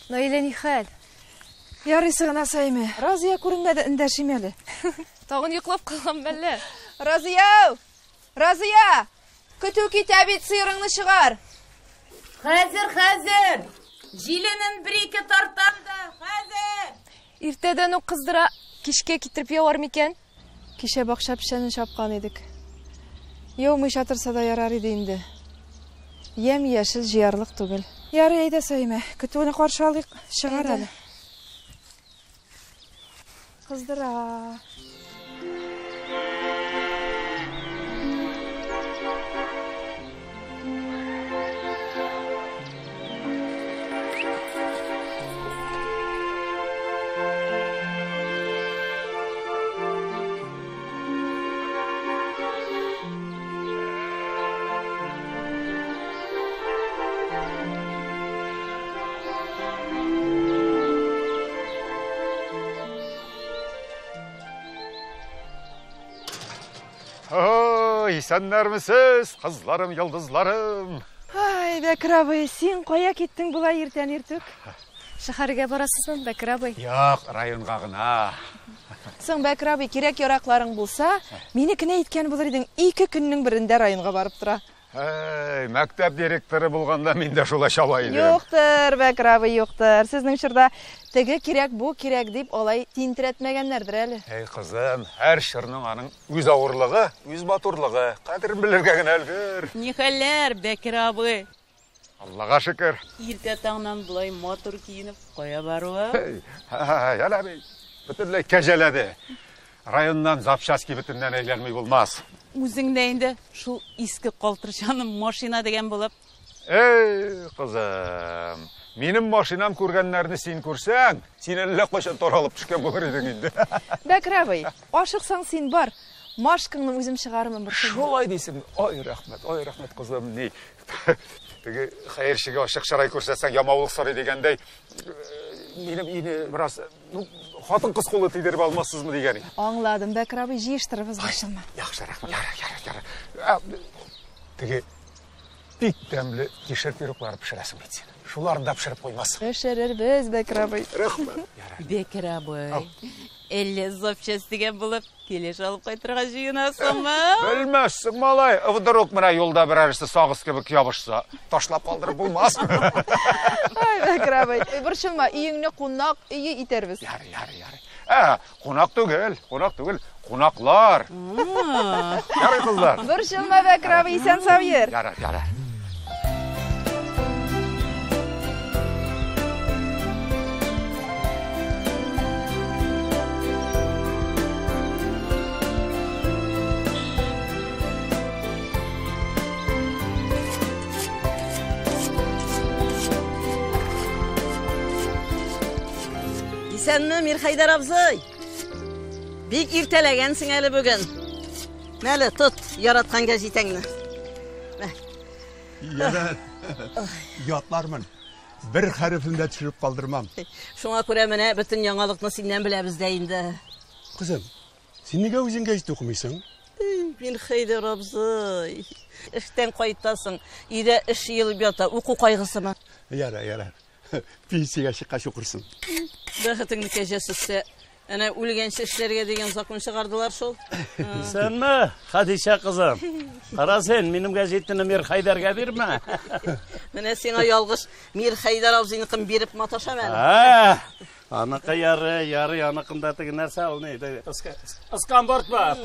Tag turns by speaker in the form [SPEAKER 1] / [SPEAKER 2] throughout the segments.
[SPEAKER 1] Наилә, нихәл?
[SPEAKER 2] Ярыйсы гына, Саимә. Разия күренмәде, эндәшим әле.
[SPEAKER 1] Тагын йоклап калган мәллә?
[SPEAKER 2] Разия! Разия! Көтү китә бит, сыерыңны чыгар.
[SPEAKER 3] Хәзер, хәзер! Җиленен бер-ике тартам да, хәзер!
[SPEAKER 1] Иртәдән үк кыздыра, кичкә китереп явар микән?
[SPEAKER 2] Кичә бакча печәнен чапкан идек. Яумыйча торса да ярар иде инде. Ямь-яшел җыярлык түгел. Ярый, әйдә, Саимә, көтүне каршы алыйк, чыгар әле. Кыздыра.
[SPEAKER 4] Исәннәрмесез, кызларым, йолдызларым.
[SPEAKER 2] Ай, Бәкер абый, син кая киттең болай иртән иртүк?
[SPEAKER 1] Шәһәргә барасызмы, Бәкер абый?
[SPEAKER 4] Юк, районга гына.
[SPEAKER 2] Соң, Бәкер абый, кирәк-яракларың булса, минекенә әйткән булыр идең, ике көннең берендә районга барып тора.
[SPEAKER 4] Әй, мәктәп директоры булганда мин дә шулай чаба идем.
[SPEAKER 2] Юктыр, Бәкер абый, юктыр. Сезнең чорда теге кирәк, бу кирәк дип алай тинтерәтмәгәннәрдер әле.
[SPEAKER 4] Әй, кызым, һәр чорның аның үз авырлыгы, үз матурлыгы. Кадерен белергә генә өлгер.
[SPEAKER 3] Ни хәлләр, Бәкер абый?
[SPEAKER 4] Аллага шөкер.
[SPEAKER 3] Иртә таңнан болай матур киенеп кая баруы?
[SPEAKER 4] Әй, әле абый, бөтенләй кәҗәләде. Районнан запчасть кибетеннән әйләнми булмас.
[SPEAKER 3] Үзең дә инде шул иске калтырчаны машина дигән булып.
[SPEAKER 4] Эй, кызым, минем машинам күргәннәрне син күрсәң, син әллә кайчан таралып төшкән булыр идең инде.
[SPEAKER 2] Бәкер абый, ашыксаң син бар. Машкаңны үзем чыгарырмын борчылма.
[SPEAKER 4] Шулай дисең. Ай, рәхмәт, ай, рәхмәт, кызым. Ни? Теге хәерчегә ачык чырай күрсәтсәң, ямаулык сорый дигәндәй, минем өйне бераз, ну, хатын-кыз кулы тидереп алмассызмы дигән.
[SPEAKER 2] Аңладым, Бәкер абый, җыештырырбыз, борчылма.
[SPEAKER 4] Яхшы, рәхмәт. Ярар, ярар, ярар. Теге бик тәмле кишер пироглары пешерәсең бит син. Шуларын да пешереп куймассың.
[SPEAKER 2] Пешерербез, Бәкер абый.
[SPEAKER 4] Рәхмәт. Ярар.
[SPEAKER 3] Бәкер абый, әллә запчасть дигән булып, килеш алып кайтырга җыенасыңмы?
[SPEAKER 4] Белмәссең, малай. Вдруг менә юлда берәрсе сагыз кебек ябышса, ташлап калдырып булмас.
[SPEAKER 2] Ай, Бәкер абый, борчылма, өеңне кунак өе итәрбез.
[SPEAKER 4] Ярый, ярый, ярый. Кунак түгел, кунак түгел, кунаклар. Ярый, кызлар.
[SPEAKER 2] Борчылма, Бәкер абый, исән сау йөр.
[SPEAKER 4] Ярар, ярар.
[SPEAKER 3] Исәнме, Мирхәйдәр абзый? Бик иртәләгәнсең әле бүген. Мәле, тот яраткан гәзитеңне.
[SPEAKER 5] Ярар. Ятлармын. Бер хәрефен дә төшереп калдырмам.
[SPEAKER 3] Шуңа күрә менә бөтен яңалыкны синнән беләбез дә инде.
[SPEAKER 5] Кызым, син нигә үзең гәзит укымыйсың?
[SPEAKER 3] Мирхәйдәр абзый, эштән кайтасың, өйдә эш җыелып ята, уку кайгысымы?
[SPEAKER 5] Ярар, ярар. Пенсиягә чыккач укырсың.
[SPEAKER 3] Бәхетеңне кәҗә сөзсә, әнә үлгәнче эшләргә дигән закон чыгардылар шул.
[SPEAKER 6] Исәнме, Хәдичә кызым? Кара син, минем гәзитне Мирхәйдәргә бирмә.
[SPEAKER 3] Менә сиңа ялгыш Мирхәйдәр абзыйныкын биреп маташам әле.
[SPEAKER 6] Аныкы ярый, ярый, аныкында теге нәрсә ул ни? Ысканборт бар.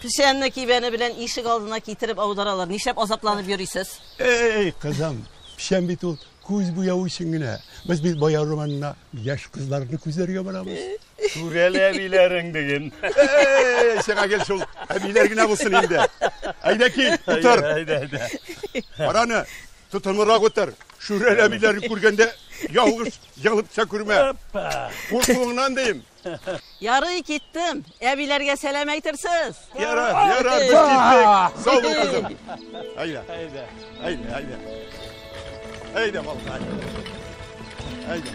[SPEAKER 3] Печәнне кибәне белән ишек алдына китереп аударалар. Нишләп азапланып йөрисез?
[SPEAKER 5] Эй, кызым, печән бит ул күз буяу өчен генә. Без бит Баяр урманына яшь кызларны күзләргә барабыз.
[SPEAKER 6] Шүрәле әбиләрең диген.
[SPEAKER 5] Эй, сиңа гел шул әбиләр генә булсын инде. Әйдә кил, утыр.
[SPEAKER 6] Әйдә, әйдә.
[SPEAKER 5] Караны, тотынырак утыр. Шүрәле әбиләрен күргәндә ялгыш егылып төшә күрмә. Куркуыңнан дим.
[SPEAKER 3] Ярый, киттем. Әбиләргә сәлам әйтерсез.
[SPEAKER 5] Ярар, ярар, без киттек. Сау бул, кызым. Әйдә.
[SPEAKER 6] Әйдә.
[SPEAKER 5] Әйдә, әйдә. Әйдә, балкай. Әйдә.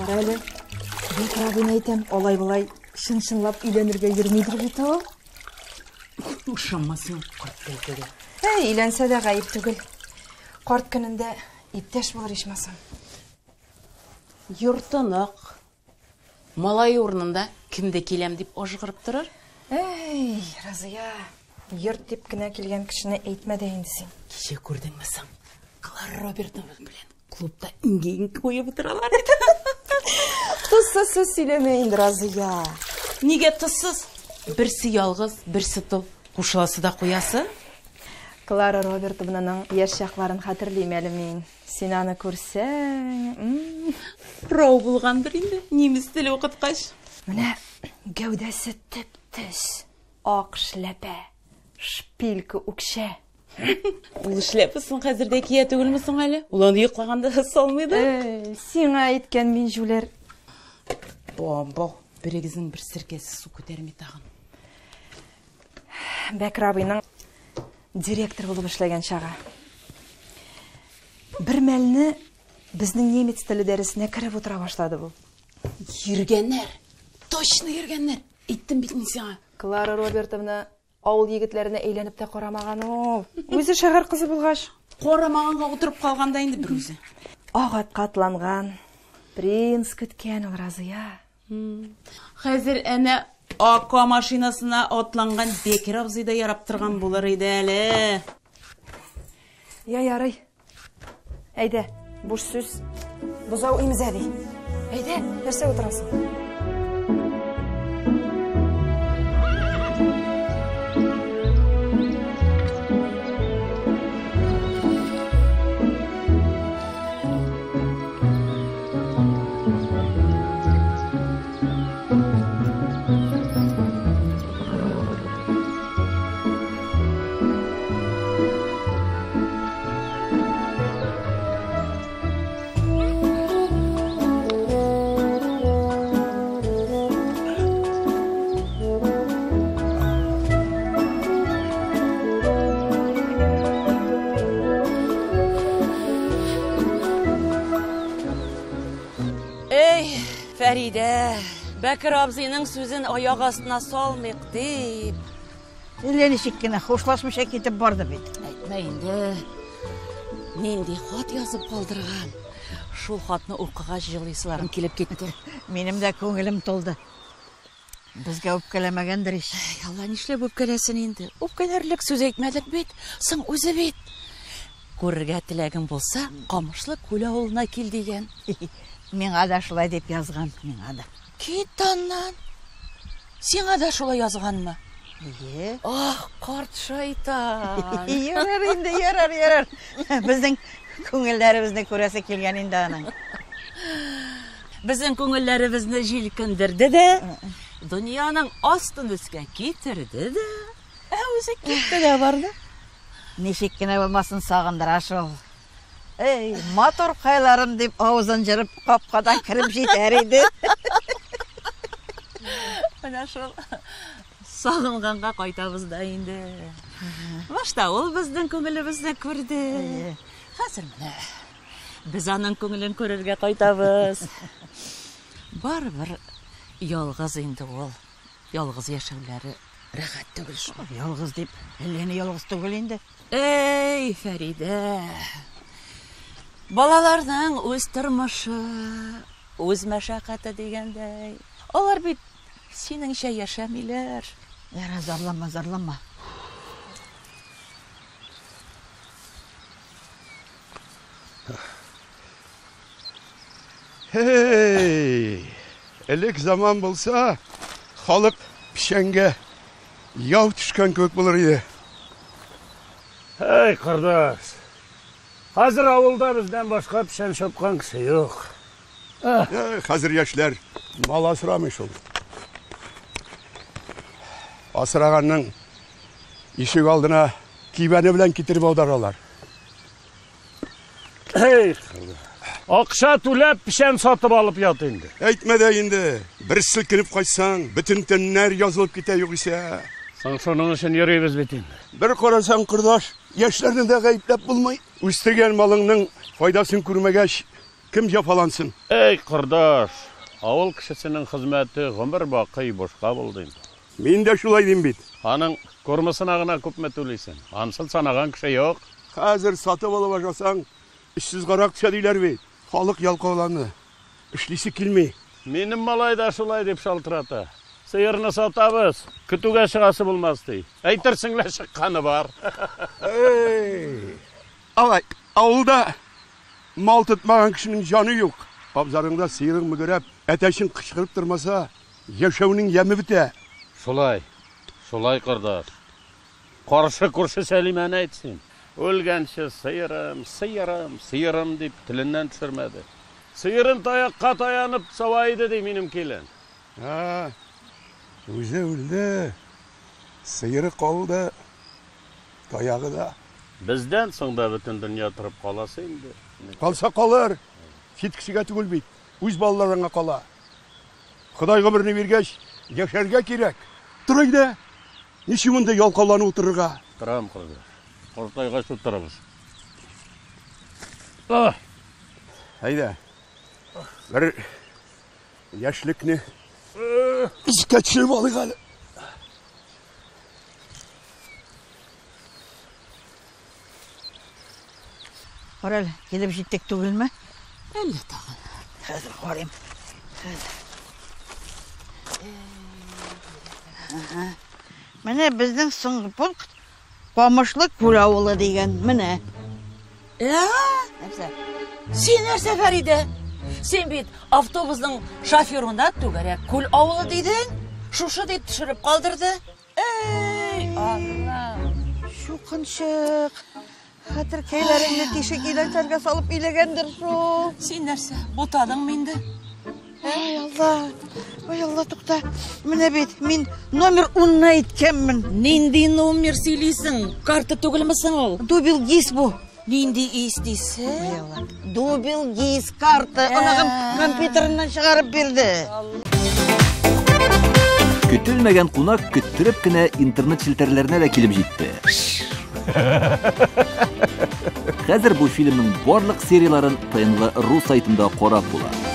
[SPEAKER 2] Кара әле, Бәкер абыйны әйтәм, алай-болай чын-чынлап өйләнергә йөрмидер бит ул.
[SPEAKER 7] Ышанма син карт кәлтәгә.
[SPEAKER 2] Әй, өйләнсә дә гаеп түгел. Карт көнендә иптәш булыр ичмасам.
[SPEAKER 7] Йортын ак. Малае урынында кемдә киләм дип ажгырып торыр?
[SPEAKER 2] Әй, Разыя, йорт дип кенә килгән кешене әйтмә дә инде син.
[SPEAKER 7] Кичә күрдеңме соң? Клара Робертовна белән клубта иңге-иңге куеп утыралар иде.
[SPEAKER 2] Тозсыз сүз сөйләмә инде, Разыя.
[SPEAKER 7] Нигә тозсыз? Берсе ялгыз, берсе тол. Кушыласы да куясы.
[SPEAKER 2] Клара Робертовнаның яшь чакларын хәтерлим әле мин. Син аны күрсәң, м-м.
[SPEAKER 7] Рау булгандыр инде, немец теле укыткач.
[SPEAKER 2] Менә гәүдәсе төп-төз, ак шляпә, шпилька үкчә.
[SPEAKER 7] Ул шляпасын хәзер дә кия түгелме соң әле? Ул аны йоклаганда да салмый да.
[SPEAKER 2] Эй, сиңа әйткән мин җүләр.
[SPEAKER 7] Бомба, берегезнең бер серкәсе су күтәрми тагын.
[SPEAKER 2] Бәкер абыйның директор булып эшләгән чагы. Бер мәлне безнең немец теле дәресенә кереп утыра башлады бу.
[SPEAKER 7] Йөргәннәр, точно йөргәннәр. Әйттем бит мин сиңа.
[SPEAKER 2] Клара Робертовна авыл егетләренә әйләнеп тә карамаган ул. Үзе шәһәр кызы булгач.
[SPEAKER 7] Карамаганга утырып калган да инде бер үзе.
[SPEAKER 2] Ак атка атланган принц көткән ул Разыя.
[SPEAKER 7] Хәзер әнә АК машинасына атланган Бекир абзый да ярап торган булыр иде әле.
[SPEAKER 2] Я ярый. Әйдә, буш сүз. Бозау имезә ди. Әйдә, нәрсә утырасың?
[SPEAKER 3] Эй, Фәридә, Бәкер абзыйның сүзен аяк астына салмыйк дип.
[SPEAKER 8] Әллә ничек кенә хушлашмыйча китеп барды бит.
[SPEAKER 3] Әйтмә инде. Нинди хат язып калдырган. Шул хатны укыгач җылыйсыларым килеп китте.
[SPEAKER 8] Минем дә күңелем тулды. Безгә үпкәләмәгәндер ич.
[SPEAKER 3] Әй, Алла, нишләп үпкәләсен инде? Үпкәләрлек сүз әйтмәдек бит. Соң үзе бит. Күрергә теләгең булса, Камышлы күл авылына кил дигән.
[SPEAKER 8] Миңа да шулай дип язган, миңа да.
[SPEAKER 3] Кит аннан. Сиңа да шулай язганмы?
[SPEAKER 8] Әйе.
[SPEAKER 3] Ах, карт шайтан.
[SPEAKER 8] Ярар инде, ярар, ярар. Безнең күңелләребезне күрәсе килгән инде аның.
[SPEAKER 3] Безнең күңелләребезне җилкендерде дә, дөньяның астын өскә китерде дә, ә үзе китте дә барды.
[SPEAKER 8] Ничек кенә булмасын сагындыра шул. Эй, матуркайларым дип авызын җырып капкадан кереп җитәр иде.
[SPEAKER 3] Менә шул сагынганга кайтабыз да инде. Башта ул безнең күңелебезне күрде. Хәзер менә без аның күңелен күрергә кайтабыз. Барыбер ялгыз инде ул. Ялгыз яшәүләре рәхәт түгел шул.
[SPEAKER 8] Ялгыз дип, әллә ни ялгыз түгел инде.
[SPEAKER 3] Эй, Фәридә. Балаларның үз тормышы, үз мәшәкате дигәндәй. Алар бит синеңчә яшәмиләр.
[SPEAKER 8] Яра, зарланма, зарланма.
[SPEAKER 5] Һей! Элек заман булса, халык печәнгә яу төшкән кебек булыр иде.
[SPEAKER 6] Һәй, кордаш. Хәзер авылда бездән башка печән чапкан кеше юк.
[SPEAKER 5] Хәзер яшьләр мал асрамый шул. Асраганның ишек алдына кибәне белән китереп аударалар.
[SPEAKER 6] Эй, акча түләп печән сатып алып ят инде.
[SPEAKER 5] Әйтмә дә инде, бер селкенеп кайтсаң, бөтен тәннәр язылып китә югыйсә.
[SPEAKER 6] Соң шуның өчен йөрибез бит инде.
[SPEAKER 5] Бер карасаң, кордаш, яшьләрне дә гаепләп булмый. Үстергән малыңның файдасын күрмәгәч, Кем җәфалансын?
[SPEAKER 6] Эй, кордаш, авыл кешесенең хезмәте гомер бакый бушка булды инде.
[SPEAKER 5] Мин дә шулай дим бит.
[SPEAKER 6] Аның кормысына гына күпме түлисең? Анысын санаган кеше юк.
[SPEAKER 5] Хәзер сатып алып ашасаң, 300 гарак төшә диләр бит. Халык ялкауланды. Эшлисе килми.
[SPEAKER 6] Минем малай да шулай дип шалтырата. Сыерны сатабыз, көтүгә чыгасы булмас ди. Әйтерсең лә чыкканы бар.
[SPEAKER 5] Эй! Алай, авылда мал тотмаган кешенең җаны юк. Абзарыңда сыерың мөгрәп, әтәчең кычкырып тормаса, яшәүнең яме бетә.
[SPEAKER 6] Шулай, шулай, кордаш. Каршы күрше Сәлимәне әйт син. Үлгәнче сыерым, сыерым, сыерым дип теленнән төшермәде. Сыерын таякка таянып сава иде ди минем килен.
[SPEAKER 5] Ә, үзе үлде, сыеры калды, таягы да.
[SPEAKER 6] Бездән соң да бөтен дөнья торып каласы инде.
[SPEAKER 5] Калса калыр. Чит кешегә түгел бит. Үз балаларыңа кала. Ходай гомерне биргәч, яшәргә кирәк. Тор әйдә. Ничек монда ялкауланып утырырга?
[SPEAKER 6] Торам, кордаш. Картайгач утырабыз. Ах!
[SPEAKER 5] Әйдә. Бер яшьлекне искә төшереп алыйк әле.
[SPEAKER 8] Кара әле, килеп җиттек түгелме?
[SPEAKER 3] Әллә тагын.
[SPEAKER 8] Хәзер карыйм. Хәзер. Ага. Менә безнең соңгы пункт Камышлы Күл авылы дигән. Менә.
[SPEAKER 3] Ә?
[SPEAKER 8] Нәрсә?
[SPEAKER 3] Син нәрсә, Фәридә? Син бит автобусның шоферына Түгәрәк Күл авылы дидең. Шушы дип төшереп калдырды. Эй, Алла!
[SPEAKER 8] Чукынчык. Хәтеркәйләреңне тишек иләкләргә салып иләгәндер шул.
[SPEAKER 3] Син нәрсә, бутадыңмы инде?
[SPEAKER 8] Ай Алла, ай Алла, тукта. Менә бит мин номер 10-ны әйткәнмен.
[SPEAKER 3] Нинди номер сөйлисең? Карта түгелме соң ул?
[SPEAKER 8] Дубил ГИС бу.
[SPEAKER 3] Нинди ис дисең?
[SPEAKER 8] Дубил ГИС карта. Оныгым компьютерыннан чыгарып бирде.
[SPEAKER 9] Көтелмәгән кунак көттереп кенә интернет челтәрләренә дә килеп җитте. Хәзер бу фильмның барлык серияларын ТНВ ру сайтында карап була.